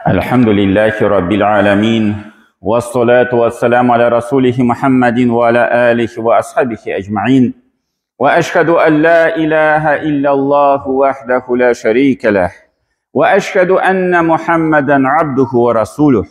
Әлхәмдүлилләһи раббил аламин. Вассалату вассаламу аля расулихи Мухаммадин ва аля алихи ва асхабихи аҗмаин. Ва ашһаду ан ла илаһа иллаллаһу вахдаху ла шәрика лах. Ва ашһаду анна Мухаммадан абдуху ва расулух.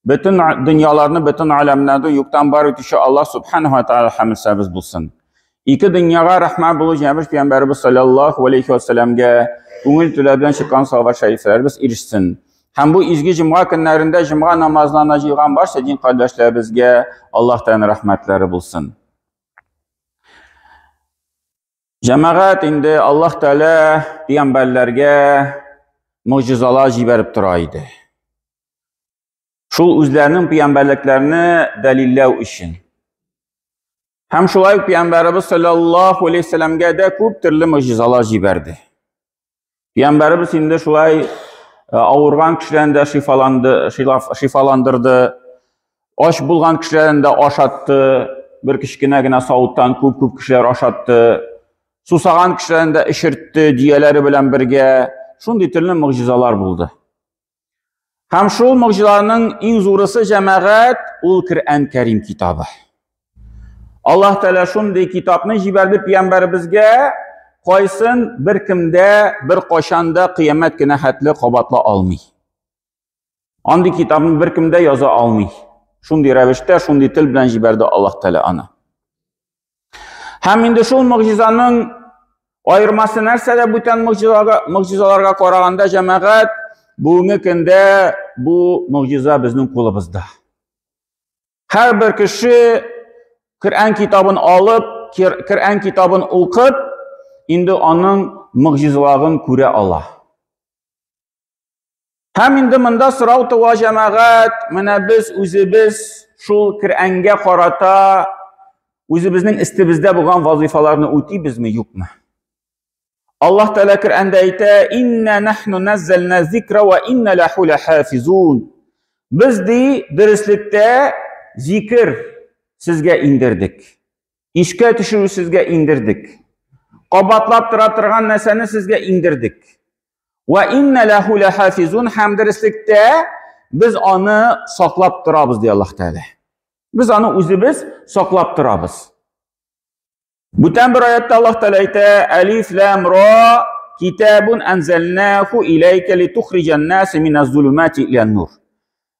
Бөтен дөньяларны, бөтен аләмнәрне юктан бар итүче Аллаһ субханаһу ва тааля хәмд булсын. Ике дөньяга рәхмәт булу җәмәш пәйгамбәребез саллаллаһу алейхи ва сәлләмгә күңел түләр белән чыккан салават шәрифләребез ирешсен. Һәм бу изге җомга көннәрендә җомга намазларына җыйган барча дин кардәшләребезгә Аллаһтан рәхмәтләре булсын. Җәмәгать инде Аллаһ Тәгалә пәйгамбәрләргә могҗизалар җибәреп тора иде. Шул үзләренең пәйгамбәрлекләрне дәлилләү өчен. Һәм шулай ук пәйгамбәребез саллаллаһу алейһи вәсәлләмгә дә күп төрле могҗизалар җибәрде. Пәйгамбәребез инде шулай э, авырган кешеләрне дә шифаланды, шифаландырды. Ач булган кешеләрне дә ашатты. Бер кечкенә генә савыттан күп-күп кешеләр ашатты. Сусаган кешеләрне дә эчертте, дияләре белән бергә. Шундый төрле могҗизалар булды. Һәм шул могҗизаларның иң зурысы җәмәгать ул Коръән Кәрим китабы. Аллаһ Тәгалә шундый китапны җибәрде пәйгамбәребезгә, кайсын бер кемдә, бер кайчан да кыямәт кенә хәтле кабатла алмый. Андый китапны бер кемдә яза алмый. Шундый рәвештә, шундый тел белән җибәрде Аллаһ Тәгалә аны. Һәм инде шул могҗизаның аермасы нәрсәдә бүтән могҗизаларга, могҗизаларга караганда җәмәгать бүгенге көндә бу могҗиза безнең кулыбызда. Һәрбер кеше Коръән китабын алып, Коръән китабын укып, инде аның могҗизаларын күрә ала. Һәм инде монда сорау туа җәмәгать, менә без үзебез шул Коръәнгә карата үзебезнең өстебездә булган вазифаларны үтибезме, юкмы? Аллаһ Тәгалә Коръәндә әйтә: "Инна нахну наззална зикра ва инна лаху лахафизун". Без ди дөреслектә зикер сезгә индердек. Искә төшерү сезгә индердек. Кабатлап тора торган нәрсәне сезгә индердек. Ва инна лаху лахафизун һәм дөреслектә без аны саклап торабыз ди Аллаһ Тәгалә. Без аны үзебез саклап торабыз. Бүтән бер аятта Аллаһ Тәгалә әйтә: Алиф лам ра китабун анзалнаху иләйкә литухриҗан наса миназ зулумати илән нур.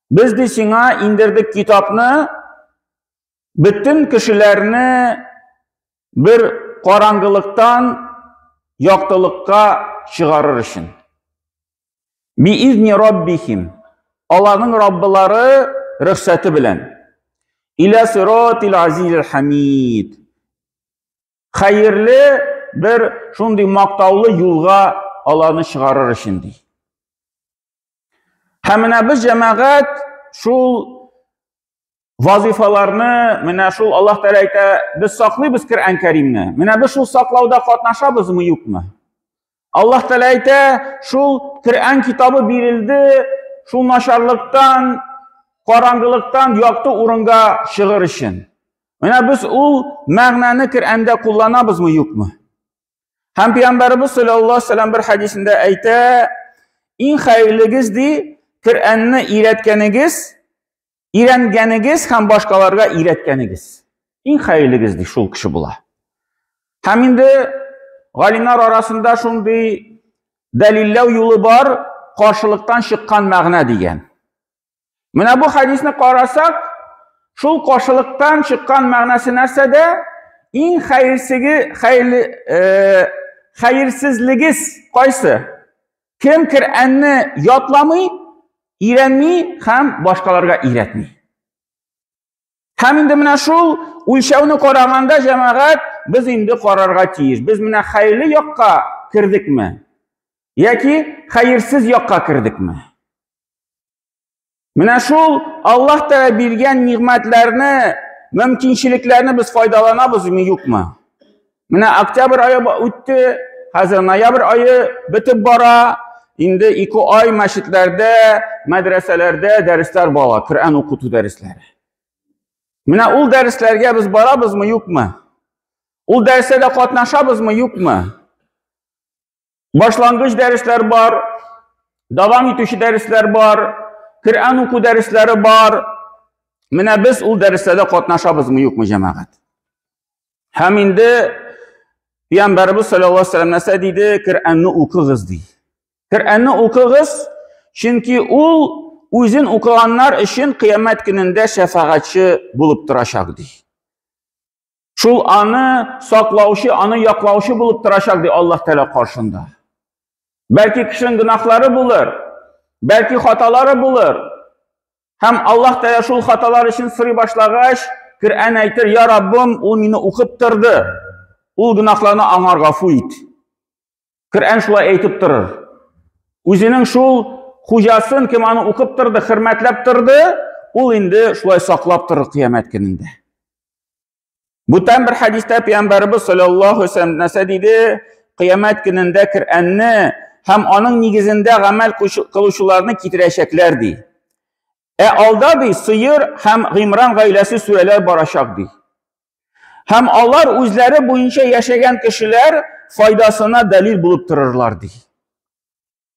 Без ди сиңа индердек китапны бөтен кешеләрне бер караңгылыктан яктылыкка чыгарыр өчен. Биизни раббихим. Аларның раббылары рөхсәте белән. Иля сиратил азизил хамид. Хәерле бер шундый мактаулы юлга аларны чыгарыр өчен ди. Һәм менә без җәмәгать шул вазифаларны менә шул Аллаһ Тәгалә әйтә, без саклыйбыз Коръән Кәримне. Менә без шул саклауда катнашабызмы, юкмы? Аллаһ Тәгалә әйтә, шул Коръән китабы бирелде, шул начарлыктан, караңгылыктан якты урынга чыгыр өчен. Менә без ул мәгънәне Коръәндә кулланабызмы, юкмы? Һәм Пәйгамбәребез саллаллаһу алейһи вәсәлләм бер хәдисендә әйтә, иң хәерлегез ди, Коръәнне өйрәткәнегез, өйрәнгәнегез һәм башкаларга өйрәткәнегез. Иң хәерлегез ди шул кеше була. Һәм инде галимнәр арасында шундый дәлилләү юлы бар, каршылыктан чыккан мәгънә дигән. Менә бу хәдисне карасак, шул каршылыктан чыккан мәгънәсе нәрсәдә? Иң хәерсеге, хәерле, э, хәерсезлегез кайсы? Кем Коръәнне ятламый, өйрәнми һәм башкаларга өйрәтми. Һәм инде менә шул үлчәүне караганда җәмәгать без инде карарга тиеш. Без менә хәерле якка кердекме? Яки хәерсез якка кердекме? Менә шул Аллаһ Тәгалә биргән нигъмәтләрне, мөмкинчелекләрне без файдаланабызмы, юкмы? Менә октябрь ае үтте, хәзер ноябрь ае бетеп бара. Инде 2 ай мәчетләрдә, мәдрәсәләрдә дәресләр бара, Коръән укыту дәресләре. Менә ул дәресләргә без барабызмы, юкмы? Ул дәресләрдә катнашабызмы, юкмы? Башлангыч дәресләр бар, Дәвам итүче дәресләр бар, Коръән уку дәресләре бар. Менә без ул дәресләрдә катнашабызмы, юкмы, җәмәгать? Һәм инде Пәйгамбәребез саллаллаһу алейһи вәсәлләм нәрсә диде? Коръәнне укыгыз ди. Коръәнне укыгыз, чөнки ул үзен укыганнар өчен кыямәт көнендә шәфәгатьче булып торачак ди. Шул аны саклаучы, аны яклаучы булып торачак ди Аллаһ Тәгалә каршында. Бәлки кешенең гөнаһлары булыр, бәлки хаталары булыр. Һәм Аллаһ Тәгалә шул хаталар өчен сорый башлагач, Коръән әйтер, "Я Раббым, ул мине укып торды. Ул гөнаһларны аңар гафу ит." Коръән шулай әйтеп торыр. Үзенең шул хуҗасын, кем аны укып торды, хөрмәтләп торды, ул инде шулай саклап торыр кыямәт көнендә. Бүтән бер хәдистә Пәйгамбәребез саллаллаһу алейһи вәсәлләм нәрсә диде? Кыямәт көнендә Коръәнне һәм аның нигезендә гамәл кылучыларны китерәчәкләр ди. Ә алда ди Сыер һәм Гыймран гаиләсе сүрәләр барачак ди. Һәм алар үзләре буенча яшәгән кешеләр файдасына дәлил булып торырлар ди.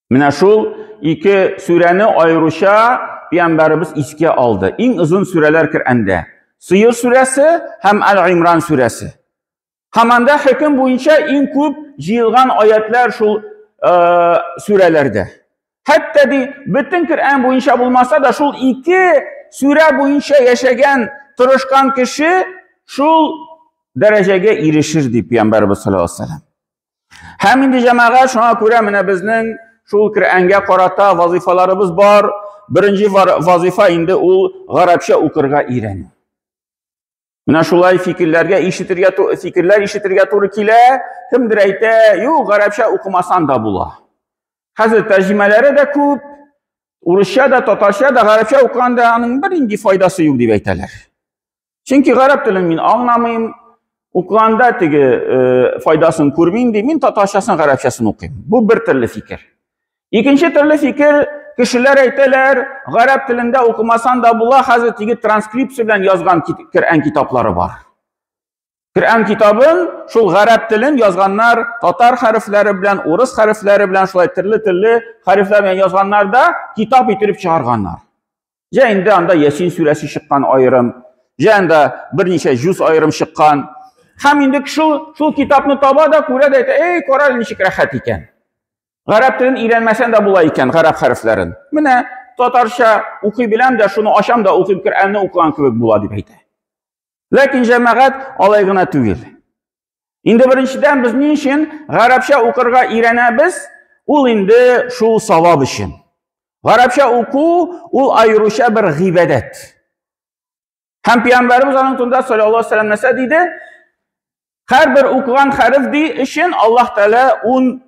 Менә шул ике сүрәне аеруча пәйгамбәребез искә алды. Иң озын сүрәләр Коръәндә. Сыер сүрәсе һәм Әл-Имран сүрәсе. Һәм анда хөкем буенча иң күп җыелган аятлар шул э, сүрәләрдә. Хәтта ди, бөтен Коръән буенча булмаса да, шул ике сүрә буенча яшәгән, тырышкан кеше шул дәрәҗәгә ирешер дип пәйгамбәребез саллаллаһу алейһи вәсәлләм. Һәм инде җәмәгать, шуңа күрә менә безнең шул Коръәнгә карата вазифаларыбыз бар. Беренче вазифа инде ул гарәпчә укырга өйрәнү. Менә шулай фикерләргә ишетергә фикерләр ишетергә туры килә. Кемдер әйтә, юк, гарәпчә укымасан да була. Хәзер тәрҗемәләре дә күп. Урысча да, татарча да, гарәпчә укыганда аның бернинди файдасы юк дип әйтәләр. Чөнки гарәп телен мин аңламыйм, укыганда теге э, файдасын күрмим ди, мин татарчасын, гарәпчәсен укыйм. Бу бер төрле фикер. Икенче төрле фикер, кешеләр әйтәләр, гарәп телендә укымасан да була, хәзер теге транскрипция белән язган Коръән китаплары бар. Коръән китабын шул гарәп телен язганнар, татар хәрефләре белән, урыс хәрефләре белән шулай төрле-төрле хәрефләр белән язганнар да китап иттереп чыгарганнар. Җә инде анда Ясин сүрәсе чыккан аерым, җә анда берничә җуз аерым чыккан. Һәм инде шул шул китапны таба да күрә дә әйтә, "Эй, кара әле ничек рәхәт икән." Гарәп телен өйрәнмәсәң дә була икән, гарәп хәрефләрен. Менә татарча укый беләм дә, шуны ачам да укыйм, Коръәнне укыган кебек була дип әйтә. Ләкин җәмәгать алай гына түгел. Инде беренчедән без ни өчен гарәпчә укырга өйрәнәбез? Ул инде шул савап өчен. Гарәпчә уку ул аеруча бер гыйбадәт. Һәм пәйгамбәребез аның турында саллаллаһу алейһи вәсәлләм нәрсә диде? Һәрбер укыган хәреф ди өчен Аллаһ Тәгалә 10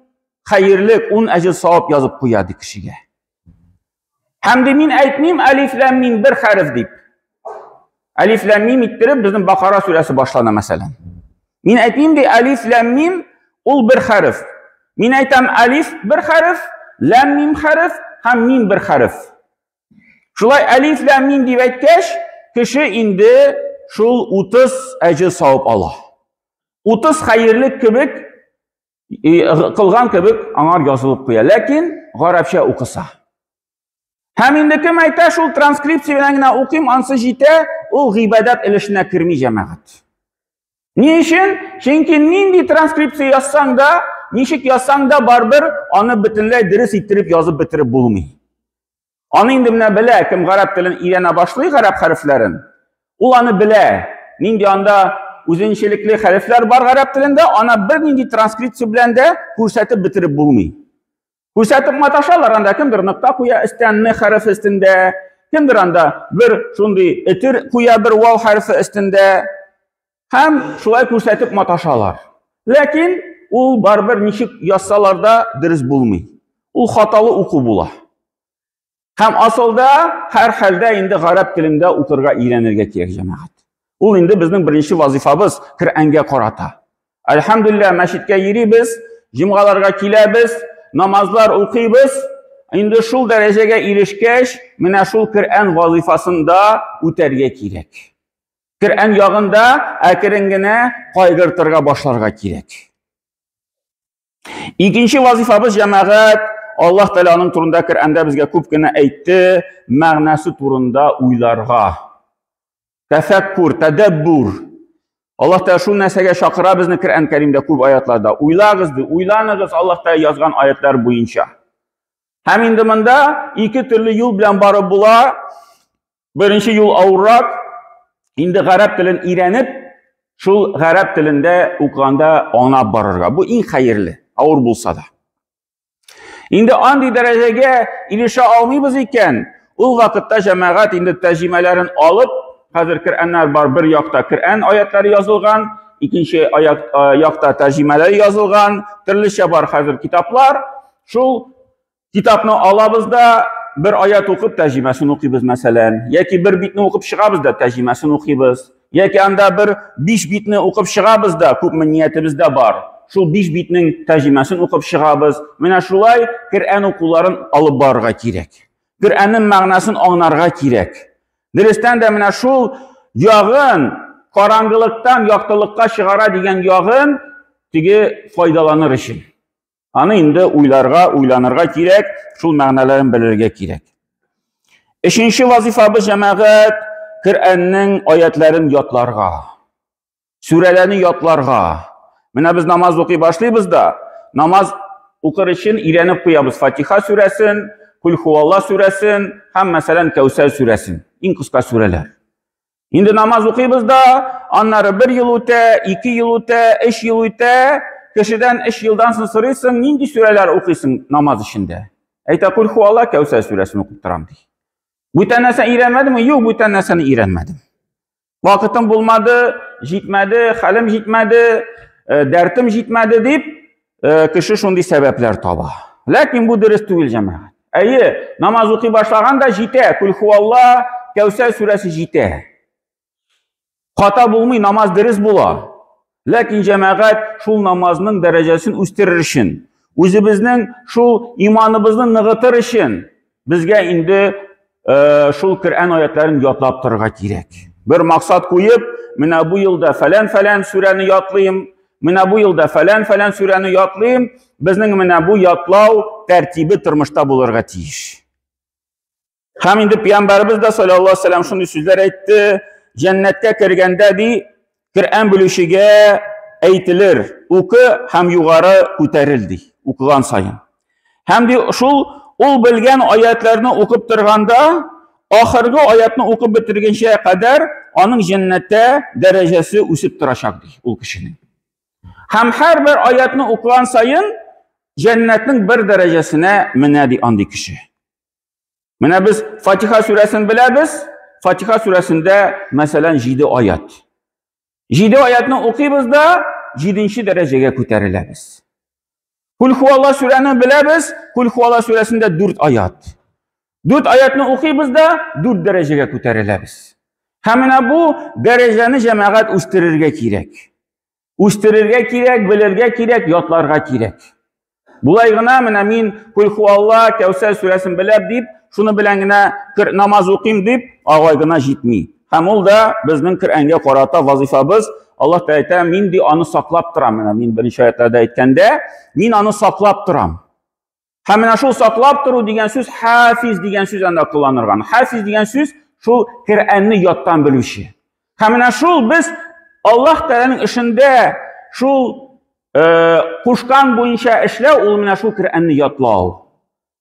хәерлек, 10 әҗер савап язып куя ди кешегә. Һәм ди мин әйтмим әлиф ләм мим бер хәреф дип. Әлиф ләм мим иттереп безнең Бакара сүрәсе башлана мәсәлән. Мин әйтмим ди әлиф ләм мим ул бер хәреф. Мин әйтәм әлиф бер хәреф, ләм мим хәреф һәм мим бер хәреф. Шулай әлиф ләм мим дип әйткәч, кеше инде шул 30 әҗер савап ала. 30 хәерлек кебек кылган кебек аңар язылып куя. Ләкин гарәпчә укыса. Һәм инде кем әйтә, шул транскрипция белән генә укыйм, ансы җитә, ул гыйбадәт өлешенә керми җәмәгать. Ни өчен? Чөнки нинди транскрипция язсаң да, ничек язсаң да, барыбер аны бөтенләй дөрес иттереп язып бетереп булмый. Аны инде менә белә, кем гарәп телен өйрәнә башлый, гарәп хәрефләрен, ул аны белә. Нинди анда үзенчәлекле хәрефләр бар гарәп телендә, ана бернинди транскрипция белән дә күрсәтеп бетереп булмый. Күрсәтеп маташалар анда, кемдер нокта куя өстән н хәрефе өстендә, кемдер анда бер шундый өтер куя бер вау хәрефе өстендә. Һәм шулай күрсәтеп маташалар. Ләкин ул барыбер ничек язсалар да дөрес булмый. Ул хаталы уку була. Һәм асылда һәр хәлдә инде гарәп телендә укырга өйрәнергә кирәк җәмәгать. Ул инде безнең беренче вазифабыз Коръәнгә карата. Әлхәмдүлилләһ, мәчеткә йөрибез, җомгаларга киләбез, намазлар укыйбыз. Инде шул дәрәҗәгә ирешкәч, менә шул Коръән вазифасын да үтәргә кирәк. Коръән ягында әкрен генә кайгыртырга башларга кирәк. Икенче вазифабыз җәмәгать Аллаһ Тәгалә аның турында Коръәндә безгә күп кенә әйтте, мәгънәсе турында уйларга. Тәфәккүр, тәдәббүр. Аллаһ Тәгалә шул нәрсәгә чакыра безне Коръән Кәримдә күп аятларда. Уйлагыз, ди, уйланыгыз Аллаһ Тәгалә язган аятлар буенча. Һәм инде монда ике төрле юл белән барып була. Беренче юл авыррак. Инде гарәп телен өйрәнеп, шул гарәп телендә укыганда аңлап барырга. Бу иң хәерле, авыр булса да. Инде андый дәрәҗәгә ирешә алмыйбыз икән, ул вакытта җәмәгать инде тәрҗемәләрен алып, хәзер Коръәннәр бар, бер якта Коръән аятлары язылган, икенче аяк, якта тәрҗемәләре язылган, төрлечә бар хәзер китаплар. Шул китапны алабыз да, бер аят укып тәрҗемәсен укыйбыз, мәсәлән, яки бер битне укып чыгабыз да тәрҗемәсен укыйбыз, яки анда бер биш битне укып чыгабыз да, күпме ниятебез дә бар, шул биш битнең тәрҗемәсен укып чыгабыз. Менә шулай Коръән укуларын алып барырга кирәк. Коръәннең мәгънәсен аңларга кирәк. Дөрестән дә менә шул ягын караңгылыктан яктылыкка чыгара дигән ягын теге файдаланыр өчен. Аны инде уйларга, уйланырга кирәк, шул мәгънәләрен белергә кирәк. Өченче вазифабыз җәмәгать Коръәннең аятларын ятларга. Сүрәләрне ятларга. Менә без намаз укый башлыйбыз да, намаз укыр өчен өйрәнеп куябыз Фатиха сүрәсен, Кул хуалла сүрәсен һәм мәсәлән Кәүсәр сүрәсен. Иң кыска сүрәләр. Инде намаз укыйбыз да, аннары бер ел үтә, ике ел үтә, өч ел үтә, кешедән өч елдан соң сорыйсың, нинди сүрәләр укыйсың намаз эчендә? Әйтә, Кул хуалла Кәүсәр сүрәсен укып торам ди. Бүтән нәрсә өйрәнмәдеңме? Юк, бүтән нәрсәне өйрәнмәдем. Вакытым булмады, җитмәде, хәлем җитмәде, э, дәртем җитмәде дип, э, кеше шундый сәбәпләр таба. Ләкин бу дөрес түгел, җәмәгать. Әйе, намаз укый башлаганда җитә, Кул хуалла, Кәүсәр сүрәсе җитә. Хата булмый, намаз дөрес була. Ләкин җәмәгать шул намазның дәрәҗәсен үстерер өчен, үзебезнең шул иманыбызны ныгытыр өчен безгә инде э, шул Коръән аятларын ятлап торырга кирәк. Бер максат куеп, менә бу елда фәлән-фәлән сүрәне ятлыйм, менә бу елда фәлән-фәлән сүрәне ятлыйм, безнең менә бу ятлау тәртибе тормышта булырга тиеш. Һәм инде пәйгамбәребез дә саллаллаһу алейһи вәсәлләм шундый сүзләр әйтте, җәннәткә кергәндә ди, Коръән белүчегә әйтелер, укы һәм югары күтәрел ди, укыган саен. Һәм ди шул ул белгән аятларны укып торганда, ахыргы аятны укып бетергәнчә кадәр аның җәннәттә дәрәҗәсе үсеп торачак ди ул кешенең. Һәм һәрбер аятны укыган саен җәннәтнең бер дәрәҗәсенә менә ди андый кеше. Менә без Фатиха сүрәсен беләбез. Фатиха сүрәсендә, мәсәлән, 7 аят. 7 аятны укыйбыз да, 7 дәрәҗәгә күтәреләбез. Кул хуалла сүрәне беләбез. Кул хуалла сүрәсендә 4 аят. 4 аятны укыйбыз да, 4 дәрәҗәгә күтәреләбез. Һәм менә бу дәрәҗәне җәмәгать үстерергә кирәк. Үстерергә кирәк, белергә кирәк, ятларга кирәк. Булай гына менә мин Кул Алла, Кәүсәр сүрәсен беләм дип, шуны белән генә намаз укыйм дип, алай гына җитми. Һәм ул да безнең Коръәнгә карата вазифабыз. Аллаһ Тәгалә әйтә, мин ди аны саклап торам. Менә мин беренче аятларда әйткәндә, мин аны саклап торам. Һәм менә шул саклап тору дигән сүз хафиз дигән сүз анда кулланылган. Хафиз дигән сүз шул Коръәнне яттан белүче. Һәм менә шул без Аллаһ Тәгаләнең эшендә шул э, кушкан буенча эшләү, ул менә шул Коръәнне ятлау.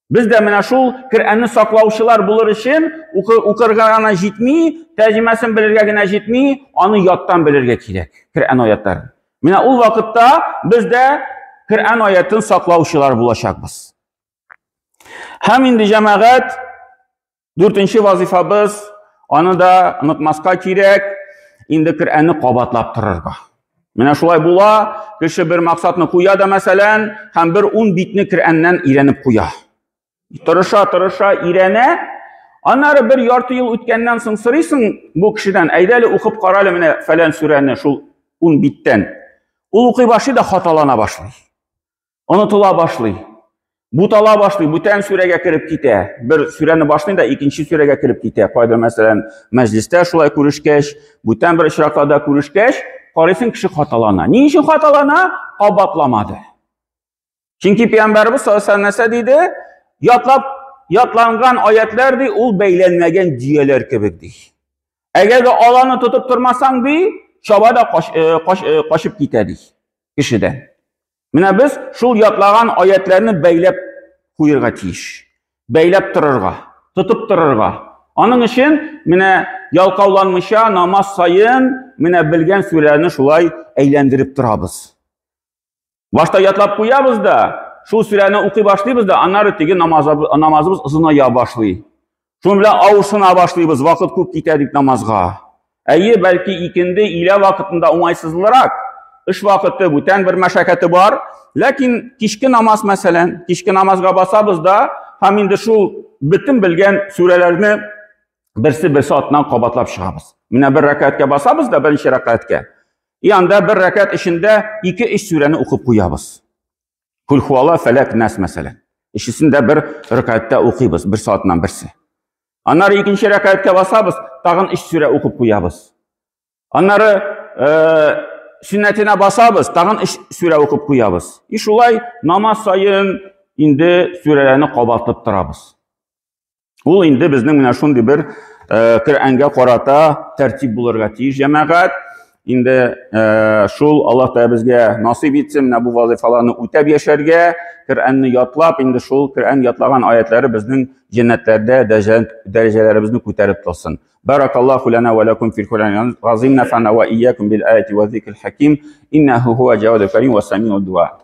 Без дә менә шул Коръәнне саклаучылар булыр өчен укырга гына җитми, тәрҗемәсен белергә генә җитми, аны яттан белергә кирәк, Коръән аятларын. Менә ул вакытта без дә Коръән аятын саклаучылар булачакбыз. Һәм инде җәмәгать дүртенче вазифабыз, аны да онытмаска кирәк, инде Коръәнне кабатлап торырга. Менә шулай була, кеше бер максатны куя да мәсәлән, һәм бер ун битне Коръәннән өйрәнеп куя. Тырыша, тырыша, өйрәнә. Аннары бер ярты ел үткәннән соң сорыйсың бу кешедән, әйдә әле укып кара әле менә фәлән сүрәне шул ун биттән. Ул укый башлый да хаталана башлый. Онытыла башлый. Бутала башлый, бүтән сүрәгә кереп китә. Бер сүрәне башлый да икенче сүрәгә кереп китә. Кайда, мәсәлән, мәҗлестә шулай күрешкәч, бүтән бер очракларда күрешкәч, карыйсың кеше хаталана. Ни өчен хаталана? Кабатламады. Чөнки пәйгамбәребез саллаллаһу алейһи нәрсә диде? ятлап ятланган аятлар ди, ул бәйләнмәгән дөяләр кебек ди. Әгәр дә аларны тотып тормасаң ди, чаба да каш, э, каш, э, качып китә ди кешедән. Менә без шул ятлаган аятларны бәйләп куерга тиеш. Бәйләп торырга, тотып торырга. Аның өчен менә ялкауланмыйча намаз саен менә белгән сүрәне шулай әйләндереп торабыз. Башта ятлап куябыз да, шул сүрәне укый башлыйбыз да, аннары теге намазыбыз озыная башлый. Шуның белән авырсына башлыйбыз, вакыт күп китә дип намазга. Әйе, бәлки икенде, илә вакытында уңайсызлырак. Эш вакыты, бүтән бер мәшәкате бар. Ләкин кичке намаз, мәсәлән, кичке намазга басабыз да, һәм инде шул бөтен белгән сүрәләрне берсе-берсе артыннан кабатлап чыгабыз. Менә бер рәкәткә басабыз да, беренче рәкәткә. И анда бер рәкәт эчендә ике-өч сүрәне укып куябыз. Кул хуала, фәләк, нас мәсәлән. Өчесен дә бер рәкәттә укыйбыз, бер саатыннан берсе. Аннары икенче рәкәткә басабыз, тагын өч сүрә укып куябыз. Аннары э, сөннәтенә басабыз, тагын өч сүрә укып куябыз. И шулай намаз саен инде сүрәләрне кабатлап торабыз. Ул инде безнең менә шундый бер э, Коръәнгә карата тәртип булырга тиеш, җәмәгать. Инде э, шул Аллаһ Тәгалә безгә насыйп итсен менә бу вазифаларны үтәп яшәргә, Коръәнне ятлап, инде шул Коръән ятлаган аятлары безнең җәннәтләрдә дәрәҗәләребезне күтәреп торсын. Баракаллаху лана ва лакум фил Кур'анил азим нафана ва iyyakum бил аяти ва зикрил хаким. Иннаху хуа җавадул карим ва самиуд дуа.